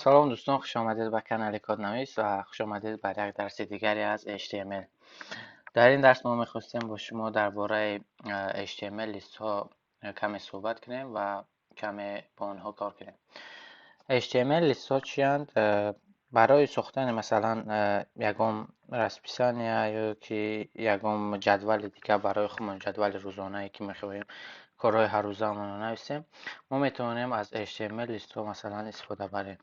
Салом дӯстон, хуш омадед ба канали Коднавис ва хуш омадед ба як дарси дигаре аз HTML. Дар ин дарс мо мехостем бо шумо дар бораи HTML листҳо каме суҳбат кунем ва каме бо онҳо кор кунем. HTML листҳо чиянд? Барои сохтани, масалан, ягон расписания ё ки ягон ҷадвали дигар барои худмон, ҷадвали рӯзонае ки мехоҳем корҳои ҳаррӯзаамонро нависем, мо метавонем аз HTML листҳо, масалан, истифода барем.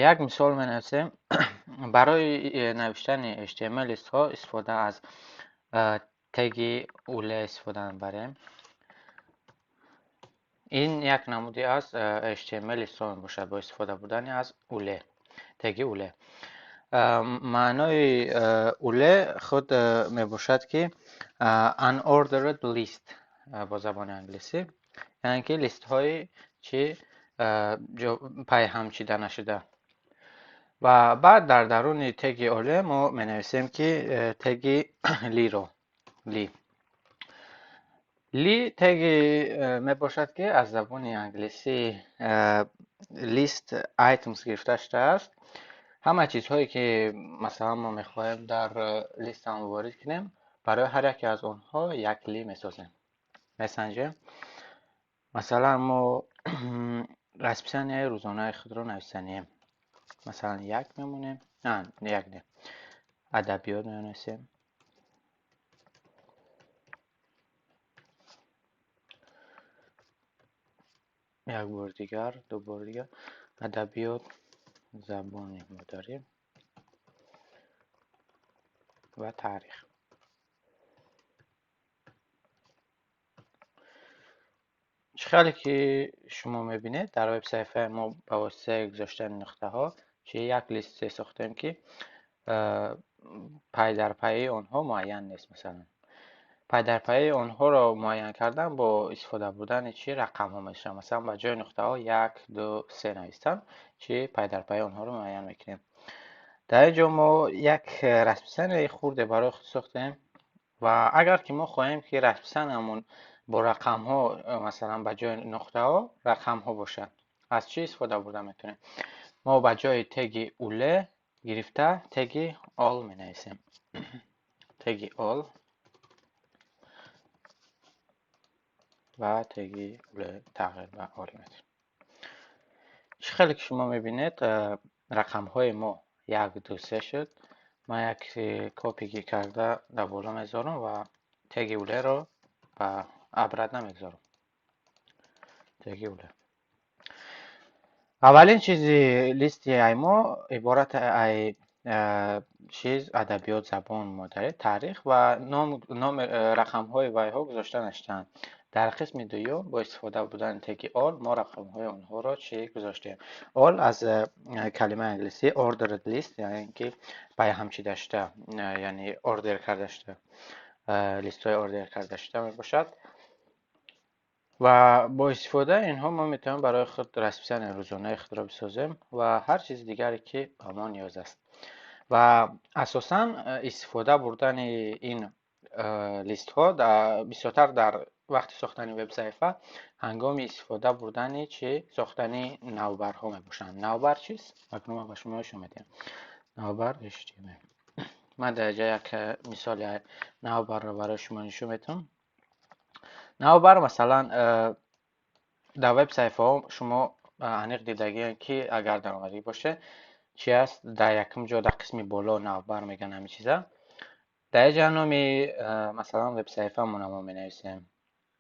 Як мисол менависем. Барои навиштани HTML листҳо истифода аз теги ul истифода мебарем. Ин як намуди аз HTML листҳо мебошад бо истифода бурдани аз ul, теги ul. Маънои ul худ мебошад ки unordered list бо забони англисӣ, яъне ки листҳои чи пайҳам чида нашуда. Ва баъд дар даруни теги ul мо менависем ки теги li ро. Li. Li теги мебошад, ки аз забони англисӣ list items гирифта шудааст. Ҳама чизҳое ки, масалан, мо мехоҳем дар листамон ворид кунем, барои ҳар яке аз онҳо як li месозем. Месанҷем. Масалан, мо расписанияи рӯзонаи худро нависанием. Масалан, як мемонем, як не, адабиёт менависем. Як бор дигар, ду бор дигар, адабиёт, забони модарӣ ва таърих. Чӣ хеле ки шумо мебинед, дар веб-саҳифаи мо ба воситаи гузоштани нуқтаҳо чи як листе сохтем, ки пайдарпайи онҳо муайян нест. Масалан, пайдарпайи онҳоро муайян кардан бо истифода бурдани чи рақамҳо мешавад. Масалан, ба ҷои нуқтаҳо як, ду, се навистам, чи пайдарпайи онҳоро муайян мекунем. Дар ин ҷо мо як расписанияи хурде барои худ сохтем ва агар ки мо хоҳем, ки расписаниямон бо рақамҳо, масалан, ба ҷои нуқтаҳо рақамҳо бошад, аз чӣ истифода бурда метавонем? Мо ба ҷои теги ul гирифта теги ol менависем. Теги ol ва теги ul тағйир ба ol медиҳем. Чӣ хеле ки шумо мебинед, рақамҳои мо як, ду, се шуд. Ман як копиги карда дар боло мезорам ва теги ul-ро ба обратно мегузорам. Теги ul. Аввалин чизи листи ай мо иборат ай чиз адабиёт, забон, модарӣ, таърих ва ном, рақамҳои вайҳо гузошта нашудаанд. Дар қисми дуюм бо истифода бурдани теги ol мо рақамҳои онҳоро чӣ гузоштем. Ol аз калимаи англисӣ ordered list, яъне ки пайҳам чида шуда, яъне ордер карда шуда, листҳои ордер карда шуда мебошад. Ва бо истифодаи инҳо мо метавонем барои худ расписанияи рӯзонаи худро бисозем ва ҳар чизи дигаре, ки ба мо ниёз аст. Ва асосан истифода бурдани ин листҳо бисёртар дар вақти сохтани веб-саҳифа ҳангоми истифода бурдани чи сохтани navbar ҳо мебошанд. Navbar чист? Акнун ман ба шумо нишон медиҳам. Navbar HTML. Ман дар инҷа як мисоли navbar ро барои шумо нишон медиҳам. Navbar, масалан, дар веб-саҳифаҳо шумо аниқ дидагиед, ки агар даромадӣ бошед, чи аст? Дар якум ҷо, дар қисми боло navbar мегӯянд ҳамин чиза. Дар инҷа номи, масалан, веб-саҳифаамонро мо менависем.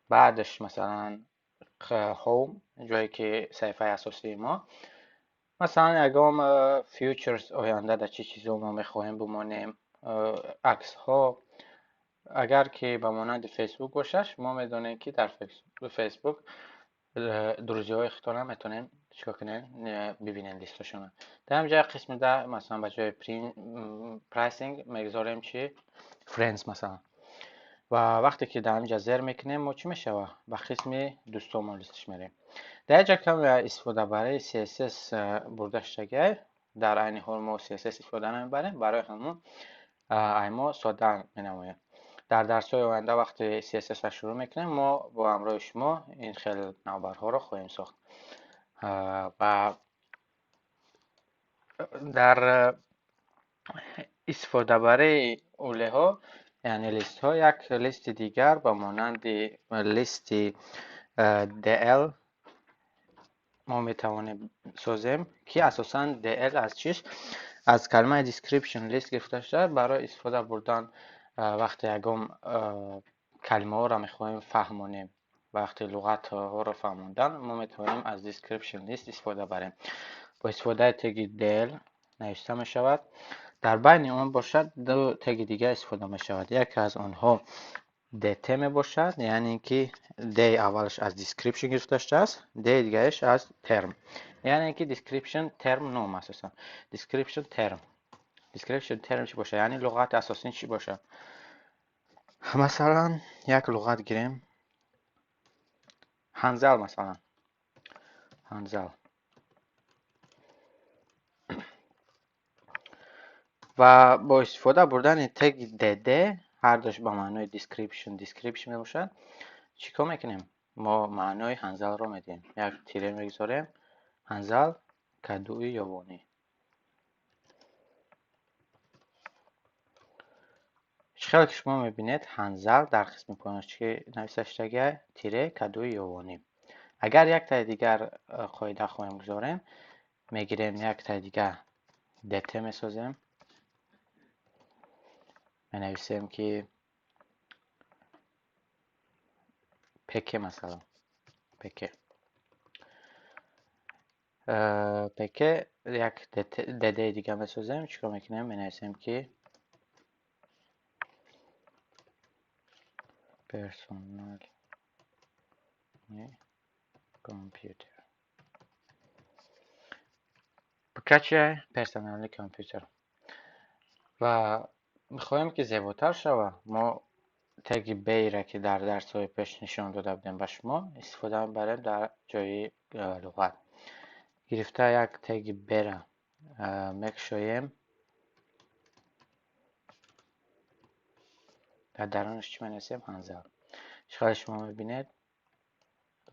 Баъдаш, масалан, home, ҷое ки саҳифаи асосии мо. Масалан, ягон features, оянда дар чӣ чизо мо мехоҳем бимонем, аксҳо. Агар ки ба монанди Facebook бошад, шумо медонед, ки дар Facebook друзьяҳои худтонро метавонем чикор кунем, бибинем листҳошонро. Дар ҳамин ҷо қисми да, масалан, ба ҷои pricing мегузорем чи friends, масалан. Ва вақте ки дар ҳамин ҷо зер мекунем, мо чӣ мешавад? Ба қисми дӯстонмон листаш мерем. Дар инҷа каме истифодабарии CSS бурда шудагиай. Дар айни ҳол мо CSS истифода намебарем, барои ҳамон ай мо содда менамоем. Дар дарсҳои оянда вақте CSS-ро шурӯъ мекунем, мо бо ҳамроҳи шумо ин хел navbar ҳоро хоҳем сохт. Ва Дар истифодабарии ul ҳо, яъне листҳо, як листи дигар ба монанди листи DL мо метавонем созем, ки асосан DL аз чист? Аз калимаи description list гирифта шуда, барои истифода бурдан вақте ягон калимаҳоро мехоҳем фаҳмонем, вақте луғатҳоро фаҳмондан, мо метавонем аз description list истифода барем. Бо истифодаи теги DL навишта мешавад. Дар байни он бошад ду теги дигар истифода мешавад. Яке аз онҳо DT мебошад, яъне ки D аввалаш аз description гирифта шудааст, D дигараш аз term. Яъне ки description term ном асосан. Description term. Description term чӣ бошад? Яъне луғати асосӣ чӣ бошад? Масалан, як луғат гирем. Ҳанзал масалан. Ҳанзал. Ва бо истифода бурдани теги DD, ҳардуш ба маънои description, description мебошад, чӣ кор мекунем? Мо маънои ҳанзалро медиҳем. Як тире мегузорем. Ҳанзал кадуи ёвонӣ. Чӣ хеле ки шумо мебинед, ҳанзал дар қисми поёнаш чӣ нависта шудагиа? Тире кадуи ёвонӣ. Агар яктаи дигар қоида хоҳем гузорем, мегирем яктаи дигар DT месозем. Менависем ки PK масалан. PK. PK як DD дигар месозем. Чӣ кор мекунем? Менависем ки personal computer. PK чие? Персонални компютер. Ва мехоҳем ки зеботар шавад, мо теги B-ра ки дар дарсҳои пеш нишон дода будем ба шумо, истифода мебарем дар ҷои луғат. Гирифта як теги B-ра мекушоем. Дар дарунаш чӣ менависем? Ҳанзал. Чӣ қадр шумо мебинед,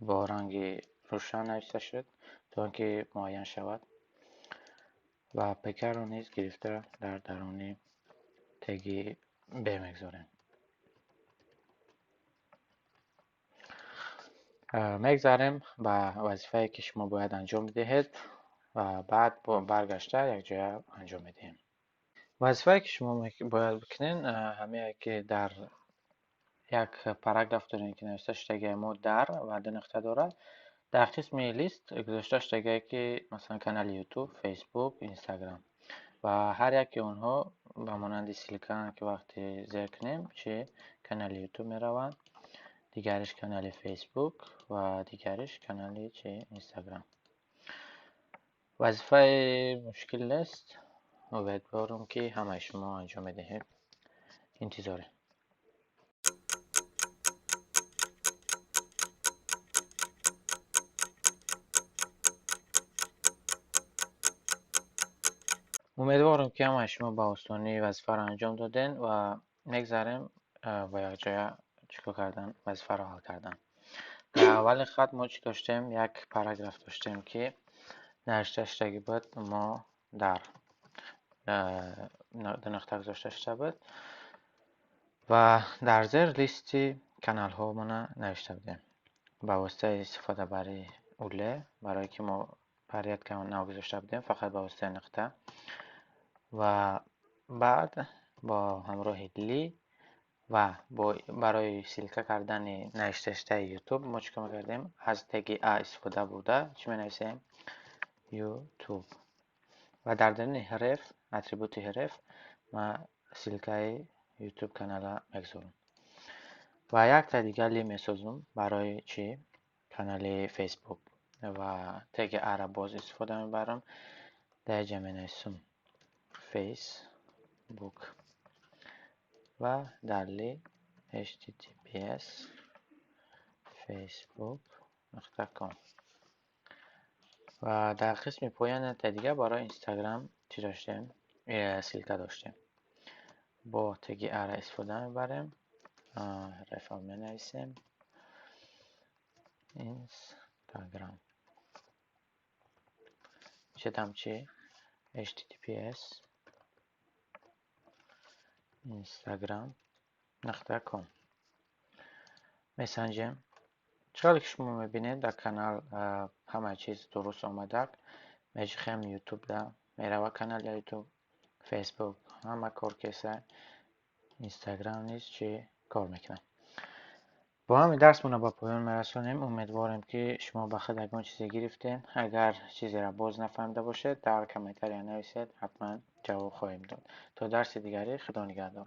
бо ранги рӯшан нависта шуд, то он ки муайян шавад. Ва PK-ро низ гирифта дар даруни теги B мегузорем. Мегзарем ба вазифае ки шумо бояд анҷом бидиҳед ва баъд баргашта якҷоя анҷом медиҳем. Вазифае ки шумо бояд бикунед, ҳамее ки дар як параграф дорем ки навишта шудагиа мо дар ва ду нуқта дорад. Дар қисми лист гузошта шудагиа ки масалан канали YouTube, Facebook, Instagram ва ҳар яке онҳо ба монанди ссылка ки вақте зер кунем, чи канали YouTube мераванд, дигариш канали Facebook ва дигариш канали чи Instagram. Вазифаи мушкил нест. Умедворам ки ҳамаи шумо анҷом медиҳед. Интизорем. Умедворам ки ҳамаи шумо ба осонӣ вазифаро анҷом додем ва мегзарем бо якҷоя чӣ кор кардан, вазифаро ҳал кардан. Дар аввали хат мо чӣ доштем? Як параграф доштем ки навишта шудагӣ буд, мо дар ду нуқта гузошта шуда буд ва дар зер листи каналҳомона навишта будем. Ба воситаи истифодабарии ul, барое ки мо порядка нав гузошта будем, фақат ба воситаи нуқта ва баъд бо ҳамроҳи ли ва барои ссылка кардани навишташудаи YouTube мо чӣ кор мекардем? Аз теги A истифода бурда чӣ менависем? YouTube. Ва дар даруни href, атрибути href, ма ссылкаи YouTube канала мегузорам. Ва якта дигар ли месозам барои чӣ? Канали Facebook. Ва теги A-ра боз истифода мебарам. Дар инҷа менависам Facebook ва дар ли https facebook нуқта com. Ва дар қисми поён та дигар барои Instagram чӣ доштем? Ссылка доштем. Бо теги A-ра истифода мебарем. Рефал менависем. Instagram. Читам чӣ? https://instagram.com месанҷем. Чӣ қадр ки шумо мебинед, дар канал ҳама чиз дуруст омадак. Меҷихем Ютубда, мерава канали Ютуб, Фейсбук ҳама кор кеса, Инстаграм низ чӣ кор мекунад. Бо ҳамин дарсмонро ба поён мерасонем. Умедворем, ки шумо ба худ ягон чизе гирифтед. Агар чизеро боз нафаҳмида бошед, дар комментария нависед, ҳатман ҷавоб хоҳем дод. То дарси дигарӣ, Худо нигаҳдор.